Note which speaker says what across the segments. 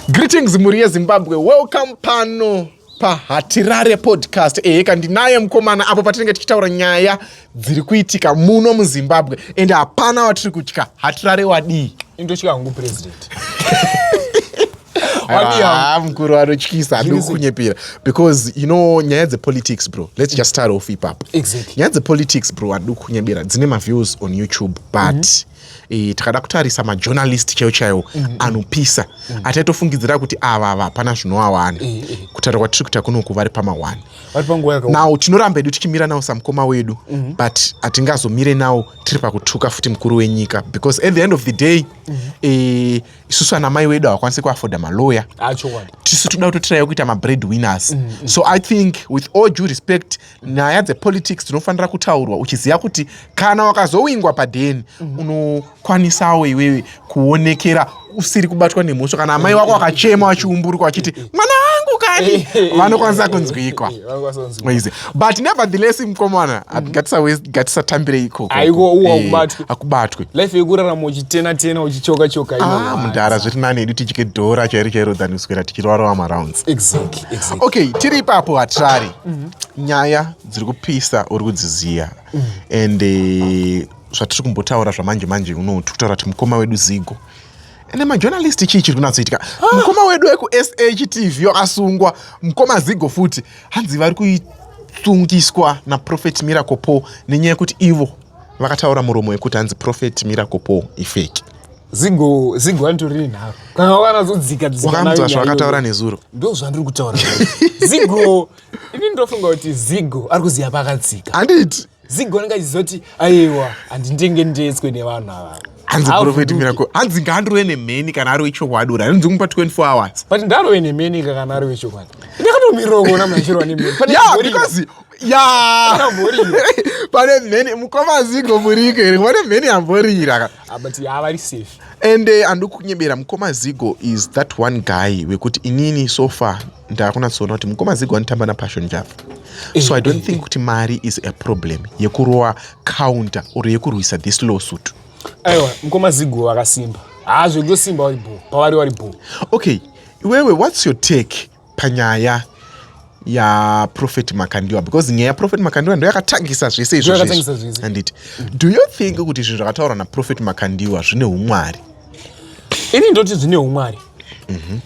Speaker 1: Greetings mhuri yeZimbabwe, welcome pano paHatirare Podcast. Eheka, ndinaye mukomana apo patinenge tichitaura nyaya dziri kuitika muno muZimbabwe and hapana watiri kutya. Hatirare, wadii?
Speaker 2: Indotya hangu president.
Speaker 1: Ah, mukuru anotyisa, handiri kukunyepera because nyaya dzepolitics, bro, let's just start off ipapo. Nyaya dzepolitics, bro, handiri kukunyepera, dzine maviews on YouTube, but takada kutarisa majournalist chaiwo chaiwo anopisa ataitofungidzira kuti ava ava hapana zvinowawana, kutaura kwatiri kuita kunoku vari pama1.
Speaker 2: Vari panguva yakaoma.
Speaker 1: Now tinoramba hedu tichimira nawo samukoma wedu, but hatingazomire nawo tiri pakutuka futi mukuru wenyika, because at the end of the day isusu ana mai wedu havakwanisi kuafforda maloya.
Speaker 2: Achokwadi.
Speaker 1: Tisu toda kutotiraiwo kuita mabread winners. So I think, with all due respect, nyaya dzepolitics dzinofanira kutaurwa uchiziva kuti kana wakazowingwa padheni, unokwanisawo iwewe kuonekera usiri kubatwa nemhosva. Kana amai wako wakachema wachiumburuka wachiti, "Mwana wangu kani," vanokwanisa kunzwikwa.
Speaker 2: Vanokwanisa kunzwikwa.
Speaker 1: Easy. But nevertheless, mukomana, ngatisatambire ikoko.
Speaker 2: Aiko, uwo hakubatwi.
Speaker 1: Hakubatwi.
Speaker 2: Life yekurarama uchitena tena, uchichoka choka.
Speaker 1: Ah, mudhara, zviri nani hedu tichike dhora chairo chairo than kuswera tichirwarawa marounds. Okay, tiri ipapo, Hatirari, nyaya dziri kupisa uri kudziziya and zvatiri kumbotaura zvamanje manje uno, tiri kutaura kuti mukoma wedu Zigo ende majournalist, chii chiri kunatsoitika? Mukoma wedu wekuSHTV wakasungwa, mukoma Zigo futi, hanzi vari kusungiswa naProphet Miracle Paul nenyaya yekuti ivo vakataura muromo wekuti hanzi Prophet Miracle Paul ifake.
Speaker 2: Zigo, Zigo anotori nharo kana wakanazodzika dzika.
Speaker 1: Wakanzwa zvavakataura nezuro?
Speaker 2: Ndo zvandiri kutaura. Zigo, ini ndinofunga kuti Zigo ari kuziva pakadzika.
Speaker 1: Handiti?
Speaker 2: Zigo anenge achiziva kuti aiwa, handindengendetswe nevanhu ava.
Speaker 1: Hanzi Prophet
Speaker 2: Havhunduki.
Speaker 1: Miracle hanzi ngaandirove nemheni kana ari wechokwadi, uri hanzi kumupa 24 hours.
Speaker 2: But ndarove nemheni ka kana ari wechokwadi. Ndakatomirira kuona munhu achirwa nemheni. Pane gorilla.
Speaker 1: Because ya
Speaker 2: Pane
Speaker 1: pane mheni, mukoma Zigo muriko here? Pane mheni yamborira ka.
Speaker 2: Ah, but ya vari safe.
Speaker 1: And handikunyebera, mukoma Zigo is that one guy wekuti inini so far ndakunatsoona kuti mukoma Zigo anotamba naPassion Java, so I don't think kuti mari is a problem yekurova counter or yekurwisa this lawsuit.
Speaker 2: Aiwa, mukoma Zigo vakasimba. Ha, zvekutosimba, vari bo pavari, vari bo.
Speaker 1: Okay, iwewe, what's your take panyaya yaProphet Makandiwa? Because nyaya yaProphet Makandiwa ndo yakatangisa zvese izvo.
Speaker 2: Ndo yakatangisa zvese.
Speaker 1: Handiti? Do you think kuti zvinhu zvakataurwa naProphet Makandiwa zvine umwari?
Speaker 2: Ini ndoti zvine umwari.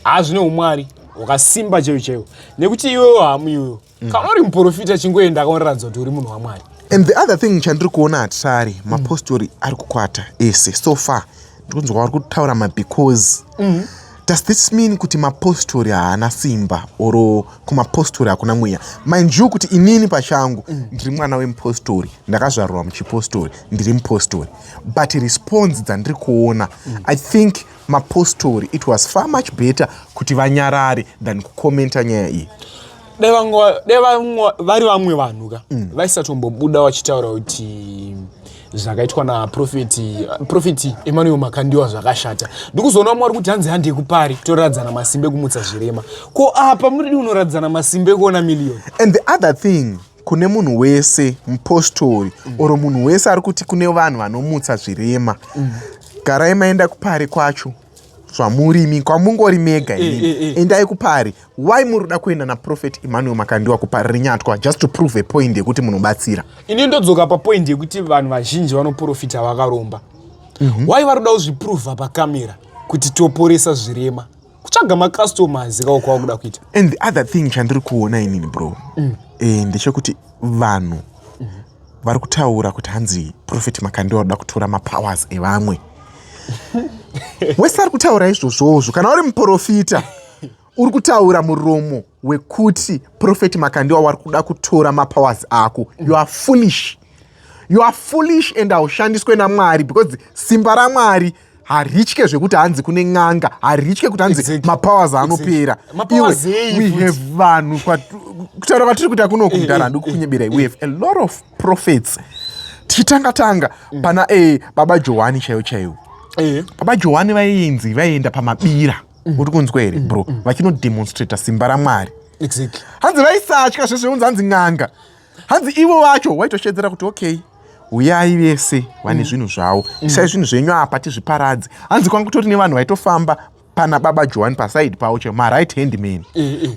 Speaker 2: Ha, zvine umwari hwakasimba chaiwo chaiwo, nekuti iwewo hamu iwewo kana uri muprofita, chingoenda akaonaratidza kuti uri munhu waMwari.
Speaker 1: And the other thing chandiri kuona, Hatisari, mapostori ari kukwata ese. So far ndikunzwa vari kutaura mabecause. Does this mean kuti mapostori haana simba or kumapostori hakuna mweya? Mind you kuti inini pachangu ndiri mwana wemupostori, ndakazvarwa muchipostori, ndiri mupostori, but response dzandiri kuona, I think mapostori, it was far much better kuti vanyarare than kukomenta nyaya iyi.
Speaker 2: Dai vari vamwe vanhu ka, vaisatombobuda vachitaura kuti zvakaitwa naProphet Prophet Emmanuel Makandiwa zvakashata. Ndikuzoona vamwe vari kuti hanzi handei kupari toradzana masimba ekumutsa zvirema. Ko apa muridi unoradzana masimba ekuona miliyoni?
Speaker 1: And the other thing, kune munhu wese mupostori or munhu wese ari kuti kune vanhu vanomutsa zvirema, garai maenda kupari kwacho zvamurimi kwamungori mega imimi. Endai kupari. Why muri kuda kuenda naProphet Emmanuel Makandiwa kupari rinyatwa just to prove a point yekuti munobatsira?
Speaker 2: Ini ndodzoka papoint yekuti vanhu vazhinji vanoprofita vakaromba. Why vari kuda kuzviprova pakamera kuti toporesa zvirema? Kutsvaga macustomers kawo kwawakuda kuita.
Speaker 1: And the other thing chandiri kuona inini, bro, ndechekuti vanhu vari kutaura kuti hanzi Prophet Makandiwa kuda kutora mapowers evamwe. Wese ari kutaura izvozvozvo, kana uri muprofita uri kutaura muromo wekuti Prophet Makandiwa wari kuda kutora mapowers ako, you are foolish, you are foolish and haushandiswe naMwari, because simba raMwari haritye zvekuti hanzi kune n'anga, haritye kuti hanzi mapowers anopera.
Speaker 2: Mapowers
Speaker 1: Iwe,
Speaker 2: ei
Speaker 1: we
Speaker 2: futi?
Speaker 1: have vanhu kutaura kwatiri kuita kunoku, mudhara, handi kukunyeberai, we have a lot of prophets. Tichitanga tanga pana baba Johani chaiwo chaiwo. Baba Johani vainzi vaienda pamabira, uri kunzwa here, bro, vachinodemonstrata simba raMwari. Hanzi vaisatya zvezveunzi hanzi n'anga, hanzi ivo vacho waitoshedzera kuti, "Okay, uyai vese vane zvinhu zvavo, isai zvinhu zvenyu apa tizviparadze." Hanzi kwanga kutori nevanhu vaitofamba. Pana Baba Johani paside pavo chaivo, maright hand man,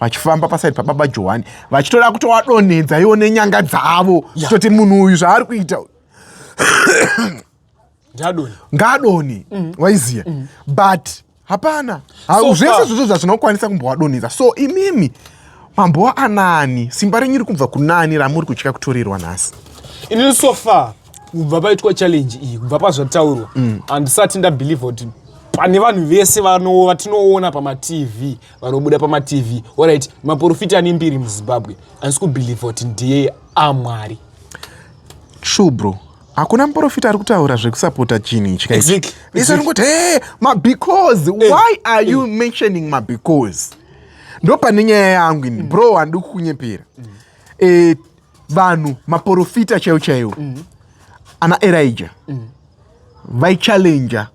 Speaker 1: vachifamba paside paBaba Johani, vachitoda kutovadonhedza iwo nenyanga dzavo, kutoti munhu uyu zvaari kuita
Speaker 2: Ndadoni.
Speaker 1: Ngaadoni, waiziya, but hapana.
Speaker 2: So
Speaker 1: Zvese
Speaker 2: far.
Speaker 1: zvozvo zvazvinokwanisa kumbowadonhedza. So imimi mambowa anani? Simba renyu ri kubva kunani ramuri kutya kutorerwa nhasi?
Speaker 2: Inini so far, kubva paitwa challenge iyi, kubva pazvataurwa, handisati ndabelieve kuti pane vanhu vese vatinoona pamaTV, vanobuda pamaTV, alright, maprofita ane mbiri muZimbabwe, handisi kubelieve kuti ndiye amwari.
Speaker 1: True, bro. Hakuna muprofita ari kutaura zvekusapota chinhu ichi. Vese ringoti he mabecause. Why are you mentioning mabecause? Ndo pane nyaya yangu ini, bro. Handidi kukunyepera. Vanhu maprofita chaiwo chaiwo, ana Elijah, vaichallenja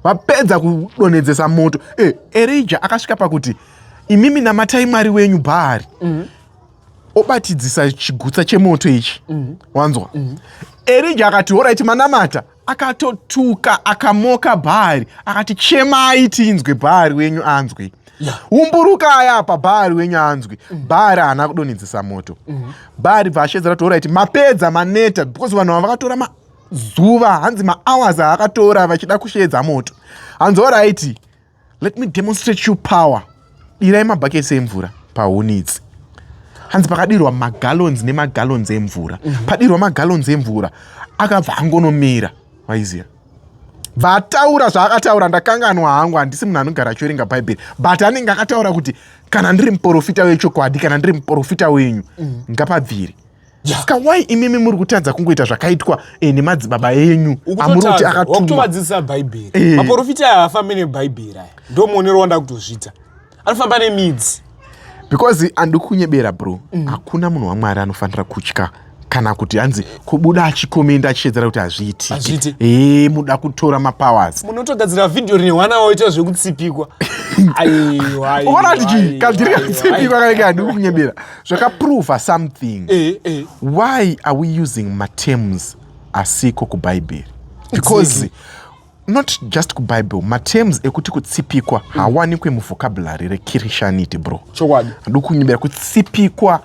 Speaker 1: vapedza kudonhedzesa moto. Elijah akasvika pakuti, "Imimi namatai mwari wenyu Bhaari," obatidzisa chigutsa chemoto ichi, wanzwa? Elijah akati, "Alright, manamata." Akatotuka, akamoka Bhaari, akati, "Chemai tinzwe, Bhaari wenyu anzwe. Umburukai apa, Bhaari wenyu anzwe." Bhaari haana kudonhedzesa moto. Bhaari bva ashedzera kuti, "Alright, mapedza, maneta," because vanhu ava vakatora mazuva, hanzi mahours aakatora vachida kushedza moto. Hanzi, "Alright, let me demonstrate you power. Dirai mabhaketi emvura pahuni idzi." Hanzi pakadirwa magallons nemagallons emvura. Padirwa magallons emvura, akabva angonomira, waiziya? Vataura zvaakataura, ndakanganwa hangu. Handisi munhu anogara achiverenga Bhaibheri, but anenge akataura kuti, "Kana ndiri muprofita wechokwadi, kana ndiri muprofita wenyu, ngapabvire." Saka why imimi muri kutadza kungoita zvakaitwa nemadzibaba enyu amuri kuti akatumwa?
Speaker 2: Wakutovadzidzisa Bhaibheri. Maprofita aya haafambi nebhaibheri aya, ndo muonero wanda kutozviita. Anofamba nemidzi.
Speaker 1: Because handidi kunyebera, bro, hakuna munhu waMwari anofanira kutya kana kuti hanzi kubuda achikomenda achiedzera kuti hazviitiki.
Speaker 2: Hazviiti.
Speaker 1: Muda kutora mapowers.
Speaker 2: Munotogadzira vhidhiyo rine hwana waita zvekutsipikwa. Aiwa,
Speaker 1: Ukaona kuti chii?
Speaker 2: aiwa,
Speaker 1: Kadhiri
Speaker 2: aiwa,
Speaker 1: kakutsipikwa kanenge, handidi kunyebera, zvakaprova something. Why are we using materms asiko kuBhaibheri? Because not just kuBible, materms ekuti kutsipikwa hawanikwe muvocabulary rechristianity, bro. Handidi kunyebera. Kutsipikwa,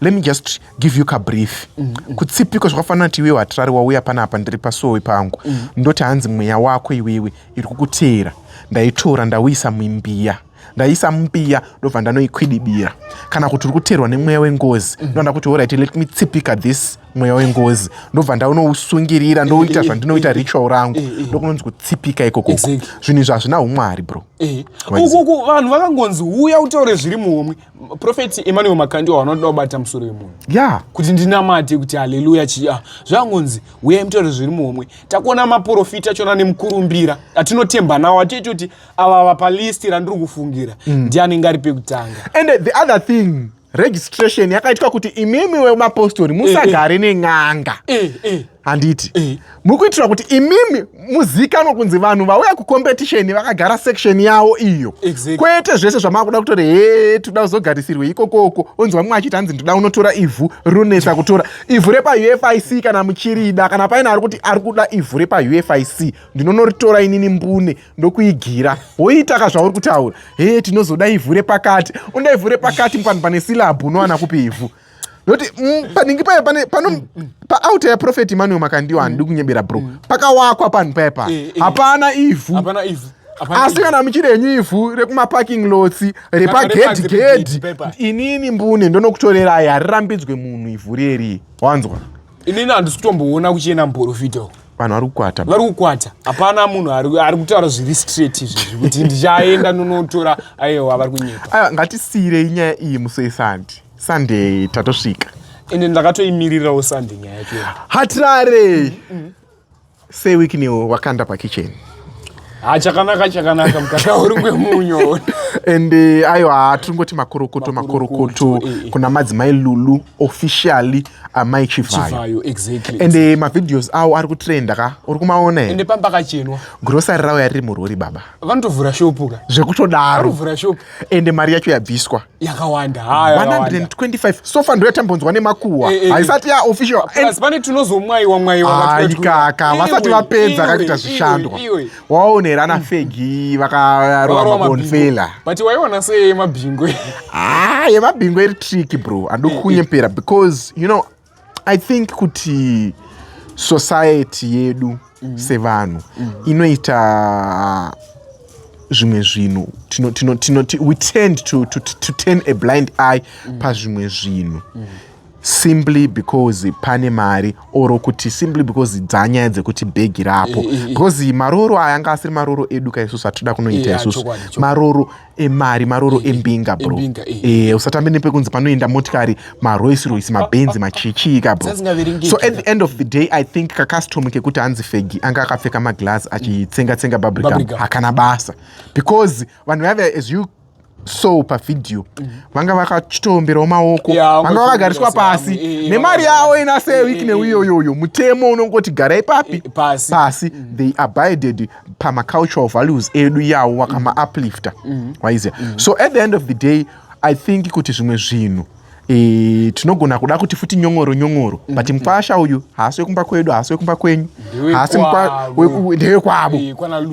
Speaker 1: let me just give you kabrief. Kutsipikwa zvakafanana kuti iwewe, Hatirari, wauya panapa, ndiri pasowe pangu, ndoti hanzi mweya wako iwewe iri kukuteera, ndaitora ndauisa mumbiya, ndaisa mumbiya, ndobva ndanoikwidibira. Kana kuti uri kuteerwa nemweya wengozi, ndoda kuti, "Alright, let me tsipika this mweya wengozi," ndobva ndaunousungirira, ndouita zvandinoita, ritual rangu. Ndokunonzi kutsipika ikokoko. Zvinhu izvi hazvina umwari, bro.
Speaker 2: Ukuku vanhu vakangonzi, "Uya utaure zviri muhomwe." Prophet Emmanuel Makandiwa vanoda kubata musoro wemunhu kuti ndinamate kuti haleluya chi zvangonzi, "Uyai mutaure zviri muhomwe." Takuona maprofita achona nemukurumbira atinotemba nawo, atiiti kuti ava palist randiri kufungira ndianenge ari pekutanga.
Speaker 1: And the other thing, registration yakaitwa kuti imimi wemapostori musagare nen'anga. Handiti muri kuitira kuti imimi muzikanwa kunzi vanhu vauya kucompetition vakagara section yavo iyo? Kwete zvese zvamakuda kutora. He, toda kuzogarisirwe ikokoko. Onzi vamwe achiti hanzi ndoda unotora ivhu rinonetsa kutora, ivhu repaUFIC. Kana muchirida, kana paine ari kuti ari kuda ivhu repaUFIC, ndinonoritora inini mbune, ndokuigira, woita ka zvauri kutaura. He, tinozoda ivhu repakati. Unoda ivhu repakati panhu pane slab, unowana kupi ivhu? Nokuti paningi paya pane pano paaltar yaProphet Emmanuel Makandiwa, handidi kunyebera, bro, pakawakwa panhu paya pa hapana ivhu.
Speaker 2: Hapana ivhu. Hapana
Speaker 1: Asi
Speaker 2: ivhu.
Speaker 1: kana muchiri henyu ivhu rekumaparking lots, repagedhi
Speaker 2: repagedhi
Speaker 1: gedhi,
Speaker 2: pepa.
Speaker 1: inini mbune ndonokutorerai. Harirambidzwe munhu ivhu reri, wanzwa?
Speaker 2: Inini handisi kutomboona kuchienda muprofita uku.
Speaker 1: Vanhu vari kukwata.
Speaker 2: Vari kukwata. Hapana munhu ari kutaura zviri straight izvezvi kuti ndichaenda nonotora. Aiwa, vari kunyepa.
Speaker 1: Aiwa, ngatisiyirei nyaya iyi musi weSunday. Sunday tatosvika.
Speaker 2: Ende ndakatoimirirawo Sunday nyaya yacho.
Speaker 1: Hatirare seWicknell wakanda pakitchen.
Speaker 2: Ha, chakanaka chakanaka, mukaka uri ngwemunyo.
Speaker 1: And aiwa, tingoti makorokoto, makorokoto
Speaker 2: Makorokoto,
Speaker 1: kuna Madzimai Lulu, officially Amai Chivhayo.
Speaker 2: Chivhayo, exactly.
Speaker 1: And mavideos awo ari kutrenda ka, uri kumaona here?
Speaker 2: Ende pambakachenwa.
Speaker 1: Grocery ravo yariri murori, baba.
Speaker 2: Vanotovhura shopu ka.
Speaker 1: Zvekutodaro.
Speaker 2: Vanovhura shopu.
Speaker 1: Ende mari yacho yabviswa.
Speaker 2: Yakawanda, ha, yakawanda.
Speaker 1: 125 so far, ndoyatambonzwa nemakuhwa. Haisati yaofficial.
Speaker 2: Plus pane tunozomwayiwa mwayiwa.
Speaker 1: Aikaka, vasati vapedza kakuita zvishandwa. Waona here? here ana Fegi vakarova mabonfela.
Speaker 2: But waiona sei yemabhingo?
Speaker 1: Ah, yemabhingo iri tricky, bro. Handikunyepera, because I think kuti society yedu sevanhu inoita zvimwe zvinhu we tend to turn a blind eye pazvimwe zvinhu simply because pane mari, or kuti simply because dzanyaya dzekuti bhegi rapo, because maroro aya anga asiri maroro edu ka isusu atinoda kunoita isusu.
Speaker 2: Chokwadi, chokwadi.
Speaker 1: Maroro emari, maroro embinga, bro.
Speaker 2: Embinga.
Speaker 1: Usatambe nepekunzi panoenda motikari, maRolls Royce, maBenz, machichika, bro.
Speaker 2: Dzasingaverengeki.
Speaker 1: So at the end of the day, I think kacustom kekuti hanzi Fegi anga akapfeka maglass achitsenga tsenga bubblegum
Speaker 2: Bubblegum.
Speaker 1: hakana basa, because vanhu vaiva, as you saw pavhidhiyo, vanga vakachitomberawo maoko, vanga vakagariswa pasi nemari yavo ina sewiki neuyoyoyo. Mutemo unongoti garai papi?
Speaker 2: Pasi.
Speaker 1: Pasi. They abided pamacultural values edu yawo, wakama-uplifta, waiziya. So at the end of the day, I think kuti zvimwe zvinhu tinogona kuda kuti futi nyongoro nyongoro, but mukwasha uyu haasi wekumba kwedu, haasi wekumba kwenyu, haasi
Speaker 2: Ndewekwavo.
Speaker 1: Ndewekwavo.
Speaker 2: Kwana Lu.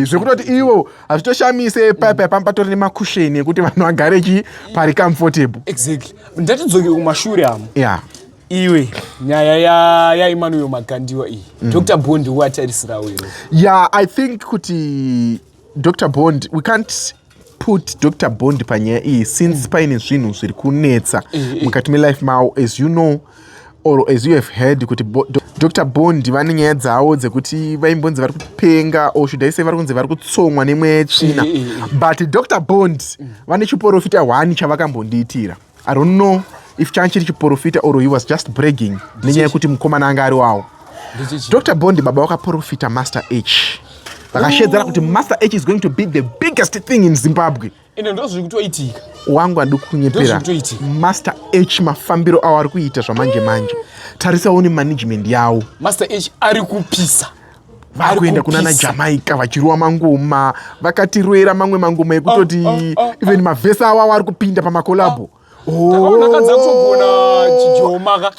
Speaker 1: Zvekutoti ivo hazvitoshamise paipai pamba patori nemakusheni ekuti vanhu vagare chi pari comfortable.
Speaker 2: Exactly. Ndatidzoke kumashure amo. Iwe, nyaya yaEmmanuel Makandiwa iyi, Dr Bond watarisirawo iro.
Speaker 1: Yeah, I think kuti Dr Bond, we can't put Dr Bond panyaya iyi since paine zvinhu zviri kunetsa mukati melife mavo. As you know or as you have heard kuti Dr Bond vane nyaya dzavo dzekuti vaimbonzi vari kupenga, or should I say vari kunzi vari kutsomwa nemweya yetsvina. But Dr Bond vane chiprofita one chavakambondiitira. I don't know if changa chiri chiprofita or he was just bragging nenyaya yekuti mukomana anga ari wavo.
Speaker 2: Ndechichi?
Speaker 1: Dr Bond baba vakaprofita Master H, vakashedzera kuti Master H is going to be the biggest thing in Zimbabwe.
Speaker 2: Ende ndo zviri kutoitika.
Speaker 1: Wangu, handi kunyepera.
Speaker 2: Ndozvikutoitika.
Speaker 1: Master H, mafambiro avo ari kuita zvamanje manje, tarisawo nemanagement yavo.
Speaker 2: Master H ari kupisa.
Speaker 1: Vakuenda kunana
Speaker 2: Kupisa.
Speaker 1: Jamaica vachirwa mangoma, vakatirwera mamwe mangoma ekutoti
Speaker 2: Oh.
Speaker 1: even mavhesi avo ari kupinda pamakolabho.
Speaker 2: Takaona kadza kutogona chijoma ka.